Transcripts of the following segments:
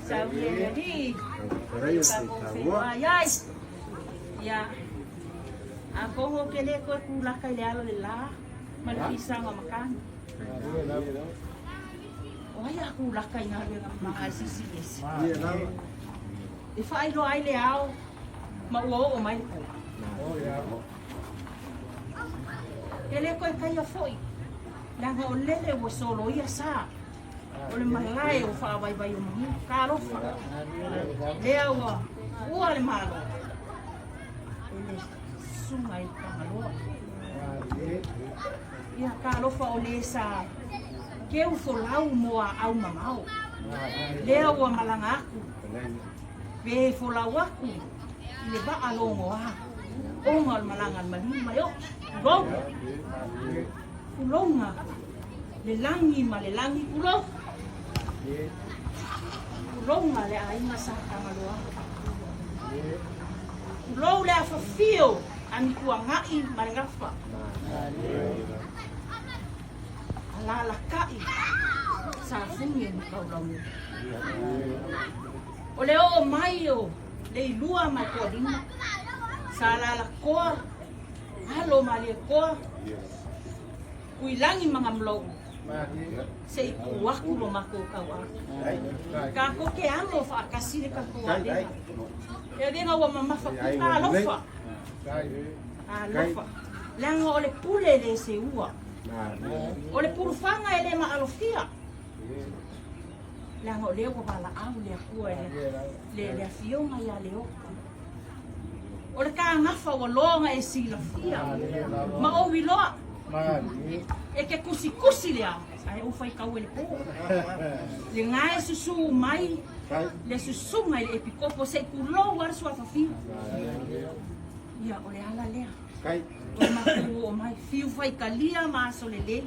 Saunia e le Alii tatou feiloai ai. Ia, atonu ou te le toe tulaka i le alo o le la ma le pisaga o matagi. O ai a tulaka i galuega mama a le Silisiliese? E faailoa ai le ao ma ua oo mai le po. E le toe taia foi, leaga o lele ua soloia sa o le malae o faavaivai o manu. Talofa, lea ua ua le Malo e le susuga i le Tagaloa. Ia, talofa o le sa keu folau mo aau mamao. Lea ua malaga aku, pe folau aku i le vaa logoa, ona o le malaga a le maliu mai o, tulou, tulouna le lagi ma le lagi, tulou, tulouna le aiga sa Tagaloa, tulou le afafio a Nituangai ma le Gafa, alalatai sa Fuge ma Taulauniu. O le oo mai o Leilua ma Toalima, sa alalakoa alo ma Aliekoa, Tuilagi ma Gamlou, se i tuu aku lo matou tauau. Tatou te alo faatasi le tatou avega. E avega ua mamafa puka alofa. Alofa. Leaga o le pule le seua. O le pulufaga e le maalofia. Leaga o lea ua valaau le Atua i le, le afioga ia Leoka. O le kagafa ua loga e silafia ma ou iloa. E ke kusikusi le ao, ae ou faitau e le po. Le gae susu mai le susuga i le epikopo se i tulou lava le suafa fiu. Ia, o le ala lea. O le matou oo mai, fiu faitalia ma aso lelei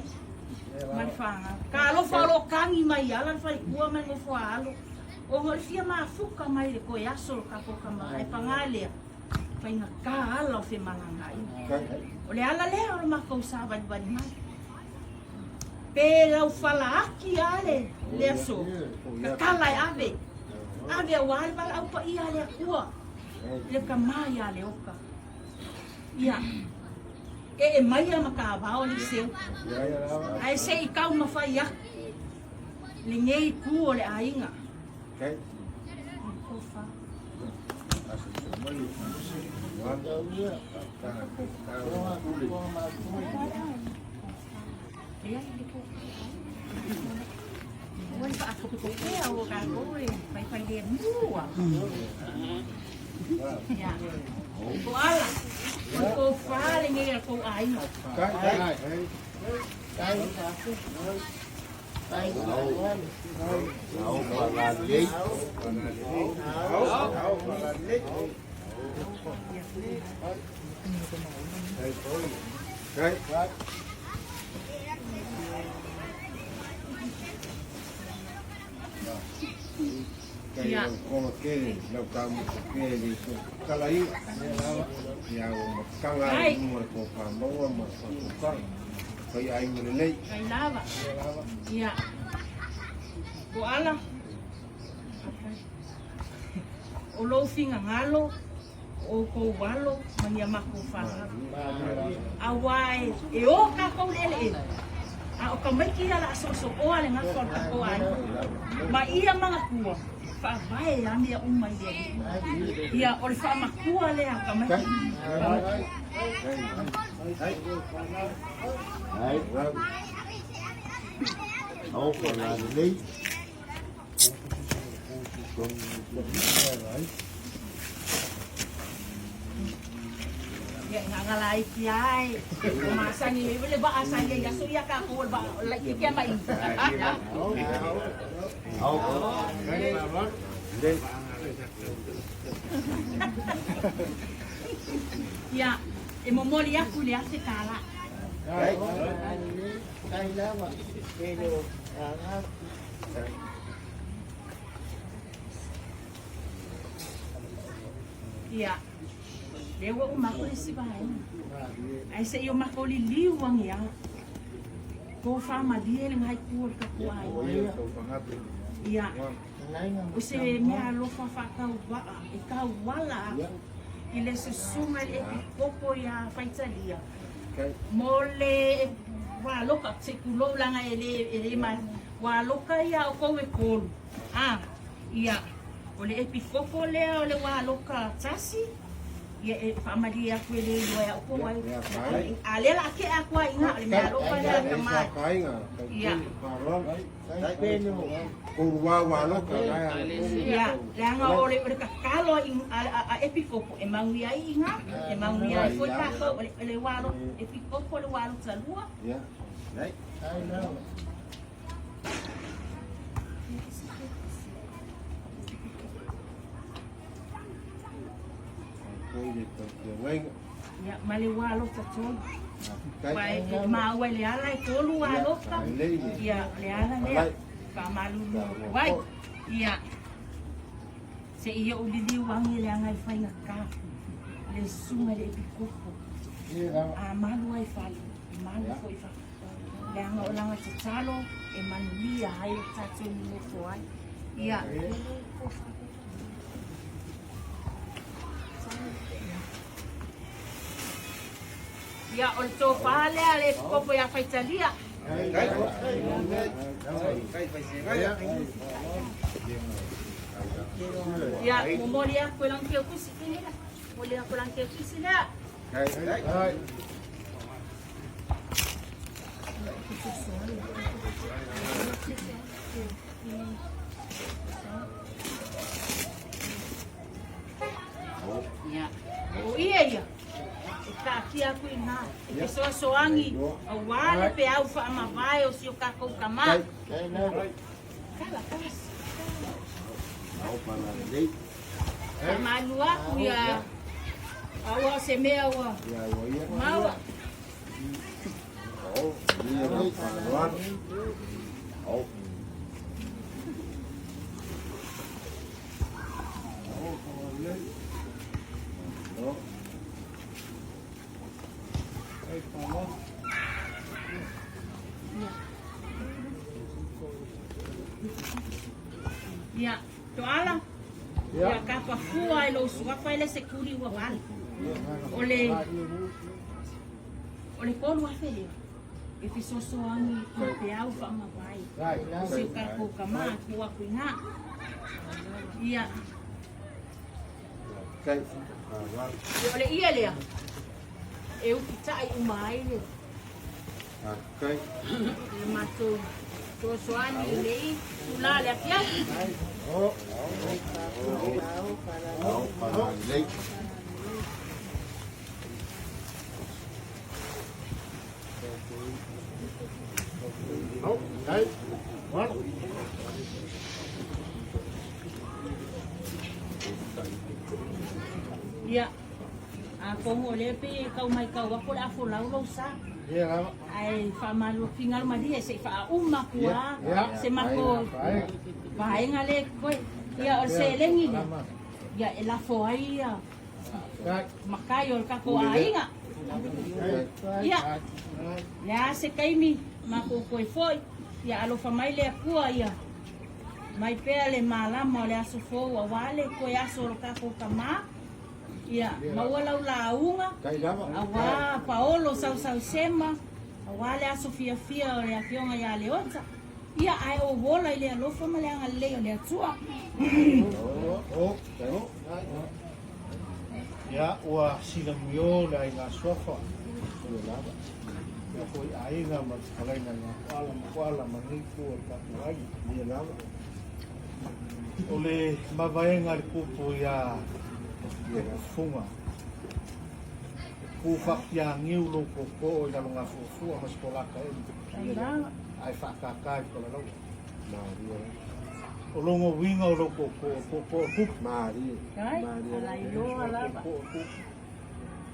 ma le fanau. Talofa o lo o tagi mai ala le faletua ma le nofo a alo, ona o le fia mafuta mai le toe aso o le tatou tama, ae paga lea, faigata ala o femalagaaiga. O le ala lea o le matou savalivali mai. Pe laufala aki lava le, le aso, tatala e ave, ave aua le valaau paia a le Atua, le tama ia Leoka. Ia, ee maia ma tavao le seu, ae se i taumafai atu lenei itu o le aiga. Ua le faakopekopea o tatou e faifai lemu a. Ia. O ala, o le tofa lenei a le tou aiga. Ia. Ai. Ai lava. Ia. O ala. O lou finagalo o outou alo ma ni a matou fanau. Auā e ō kākou i le ʻeleʻele, a ʻo ka maiki ia la a soosooa le gafa o le tatou aiga. Ma ia manatua, faavae a mea uma i le Alii. Ia, o le faamatua lea a ka maiki. Ia ngangalaiti ai. O masani le vaa sa ia ia so ia ka ko le vaa la ki kia mai. Ia e momoli aku le afe tala. Ia, lea ua uma aku le isi vaega. Ae se i o matou liliu age lava. Tofa malie le ngai ku o le tatou aiga. Ia. O se mea alofa faatauvaa e tauala atu i le susuga i le Epikopo ia Faitalia mo le ua aloka, se i tulou leaga e le, e le ma, ua aloka ia outou e tolu. A, ia, o le epikopo lea o le ua aloka tasi, ia e faamalie atu e le iloa e au po ai. A lea la a tea atu ai i ina, o le mea alofa lea a tama. Ia. Ia, leaga o le, o le tatalo a, a, a epikopo e manuia ai i ina, e manuia ai foi tatou, o le, o le ua aloka, epikopo o le ua aloka lua. Ia, ma le ua alofa tolu. Ua e, e maua i le ala e tolu ua alofa. Ia, o le ala lea. Faamalulu atu ai. Ia, se i ou liliu agi leaga e faigata le susuga i le epikopo. A malu ai fale, e malu foi fafo. Leaga o lana tatalo e manuia ai lo tatou nonofo ai. Ia. Ia, o le tofa lea le epikopo ia Faitalia. Ia, momoli aku e lang keu kusi kini la. Momoli aku lang keu kusi lea. Ia, o ia ia, e taatia aku i ina, e fesoasoani auā le peau faamavae o si o tatou tamā. Kala, kala. Faamalu aku ia, aua o se mea ua maua. Ia, Toala, ia kapa fua e lou suafa e le se kuli ua vale. O le, o le 3000 lea, e fesoasoani i peau faamavae. O si o tatou tama atu aku i ina. Ia. Ia, o le ie lea, e ukitai uma ai le le matou fesoasoani i lenei itula o le afiafi. Ia, atonu o lea pei e tau maitau atu o le a folau lou sa. Ae faamalu finagalo malie se i faauma atu lava se matou vaega lea e totoe. Ia, o le seleni lea, ia e lafo ai ia matai o le tatou aiga. Ia, le a se taimi matou toe foi, ia alofa mai le Atua ia mai pea le malama o le aso fou aua le toe aso o lo tatou tama. Ia maua lau lauga aua Paolo Sausausema, aua le aso fiafia o le Afioga ia Leota. Ia, ae ou ola i le alofa ma le agalelei o le Atua. Ia, ua silamio le aiga suafa, ia foi aiga ma le fetalaiga ia Koala ma Koala ma lenei itu o le tatou aiga. O le mavaega a le tupu ia Fuga, e ku faapiagiu lou tootoo i lalo gafuafua ma se tolaka eli, ae faakaka i Palalaua. O logo uiga o lou tootoo, o tootoo o tupu. Tootoo o tupu.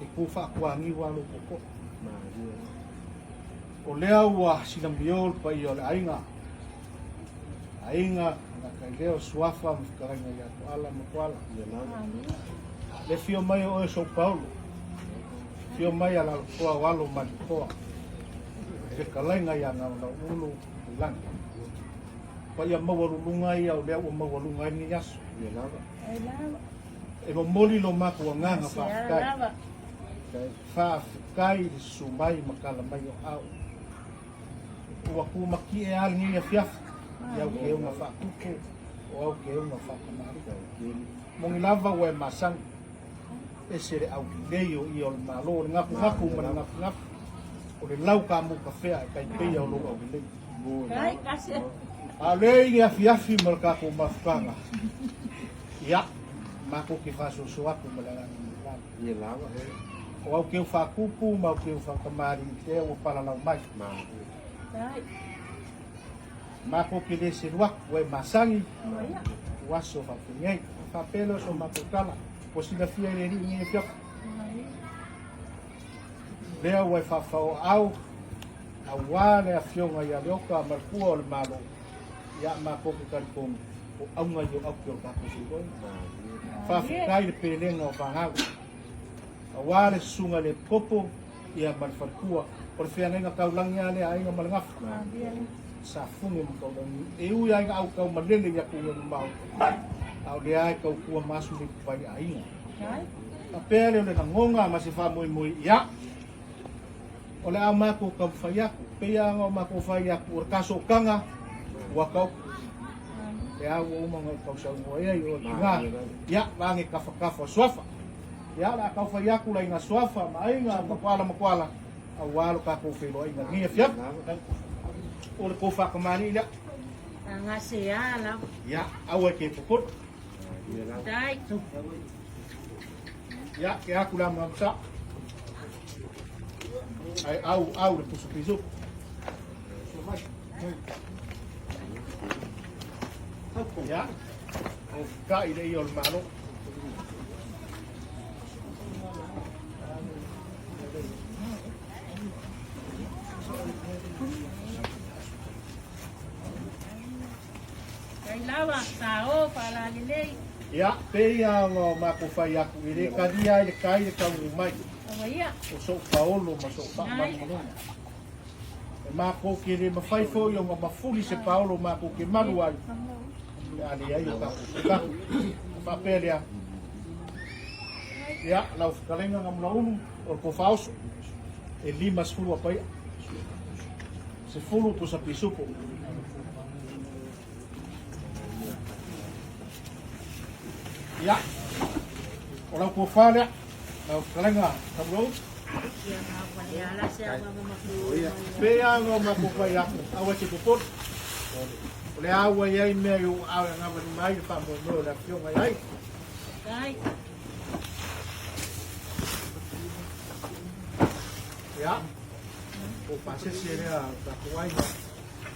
E ku faakuagiu lava lou tootoo. O lea ua silamio le paia o le aiga. Aiga, Gataileo, Suafa ma fetalaiga ia Toala ma Toala. Le fio mai o oe Sou Paulo. Fio mai a Lalotoa o alo Malietoa. Fetalaiga ia Gaulauulu i lagi. Paia maualuluga ia o lea ua maualuga ai lenei aso. E momoli lo matou agaga faafetai. Faafetai i le susu mai ma tala mai o au. Ua tumatie lava lenei afiafi i au keuga faatupu o au keuga faatamalii. Moni lava ua e masani, ese le aulelei o ia o le Malo, o le gafugafu ma le gafugafu, o le lau kamu kafea e tai peia o lou aulelei. A o lea i le afiafi ma le tatou mafutaga, ia, matou te faasoasoa atu ma le agaga maualalo. O au keu faatupu ma au keu faatamalii lea ua palalau mai. Matou te le selu atu, ua e masani, o aso faapenei. Faapea lea o so matou tala, ua silafia e le Alii lenei afiafi. Lea ua e faafaoaau aua le afioga ia Leota ma le Tua o le Malo, ia matou te talitonu o auga ia o auki o le tatou soifuaina. Faafetai le pelega o vagau, aua le susuga i le Epikopo ia ma le faletua. O le feagaiga taulagi lava lea a Aiga ma le Gafa. Sa fune ma taulagi. E ui lava ina au taumalele i atunuu e mamao, a o lea lava e tautua ma asu le ipuvai a aiga. Faapea lea o le lagona ma se faamoemoe ia o le a matou taumafai atu, pei lava ona matou fai atu, o le ta sootaga ua taoto. Lea ua uma ona ou tausaunoa i ai, o tina, ia, vaage tafatafa o suafa. Ia, o le a tau fai atu laina suafa ma aiga ma koala ma koala, aua lo tatou feiloaiga i lenei afiafi. O le tou faatamalii lea. Agasea lava. Ia, aua e te popole. Dai. Ia, ke aku la mamsa. Ai au au le pusu pisu. Ia, o ka i le ia o le malo. Kai lava, sa o, faalalelei. Ia, pei lava ona matou fai atu, e le talia ai le tai le taunuu mai. Aua ia. O sou paolo ma sou faamalumaluga. E matou te le mafai foi ona mafuli se paolo matou te malu ai, pe a leai o tatou sotaga. Ona faapea lea, ia, lau fetalaiga Gamulaulu, o le tofa oso, e 50 apaia. 10 pusa pisupo. Ia, o lau tofa lea, lau fetalaiga Taulou. Pei lava ona matou fai atu, aua e te popole. O le a ua i ai mea i ou aao e agavali mai le faamoemoe o le afioga i ai. Ia, o pasese lea o tatou aiga,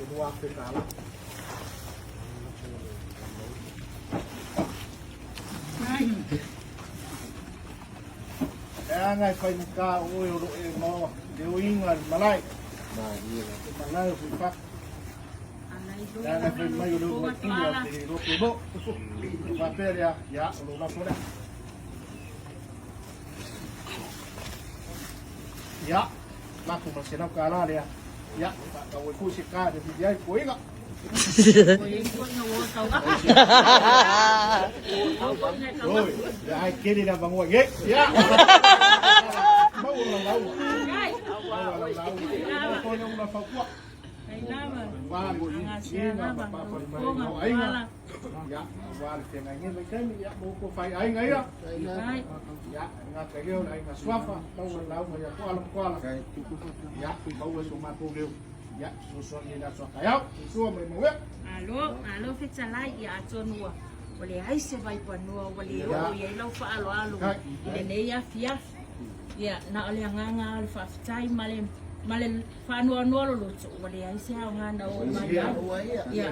e $2,000. Leaga e faigata o oe o lo e maoa le oiga i le malae. Le malae o Fuifatu. Leaga e fai mai o le ulu pule a te le iloa pe mo. Faapea lea, ia, o lou lafo lea. Ia, lafo ma le $100 lea. Ia, faatau ai foi se ka e vili ai koiga. Oi, ia ai kele le avanoa i e. Ia. Maua lau lauga. Maua lau lauga. Maua foi lau fautua. Ua ina ma papali mai o aiga. Ia, aua le feagaiga mai taimi, ia, mo ko fai aiga ia. Ia, ngata i lea o le aiga suafa, maua le lauga ia Koala ma Koala. Ia, maua so matou leo. Ia, fesoasoani i le aso a taeao. Soifua ma ia manuia. Malo, malo fetalai, ia atonu ua ua leai se vaipanua ua le oo i ai lau faaaloalo i lenei afiafi. Ia, na o le agaga lava o le faafetai ma le ma le faanoanoa loloto ua leai se aoga na oo mai ai. Ia.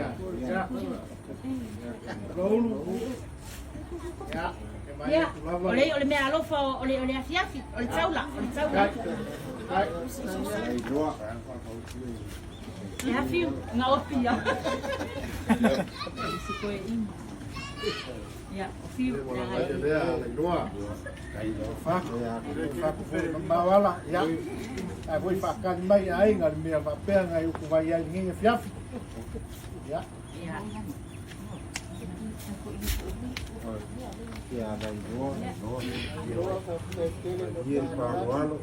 Ia, o le o le mea alofa o le o le afiafi, o le taula, o le taula. Le afi nga opi ia. Se koe ina. Ia, o fiu. Mawala, ia. Ae foi faakali mai aiga le mea faapea ngai uku vai ai lenei afiafi. Ia. Ia. Ia lailoa, loa. Ia faaaloalo.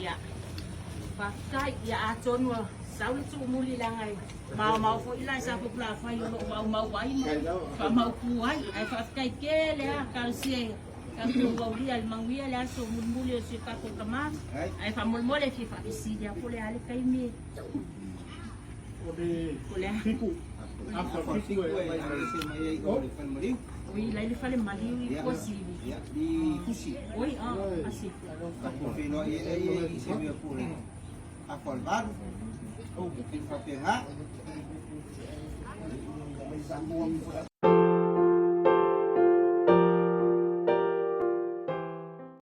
Ia. Faafetai, ia atonu ua sau le tuumuli leaga e maomao foi la i Safotulafai o lo o maumau ai ma faamautu ai. Ae faafetai tele lava talosia e tatou aulia le manuia le aso mulimuli o si o tatou tama. Ae faamolemole e fia faafesili lava po o le a le taimi e O le po o le a. fiku. Afa fiku e aumai mai. Oi, la i le fale maliu i Tuasivi. Oi, ah, asi.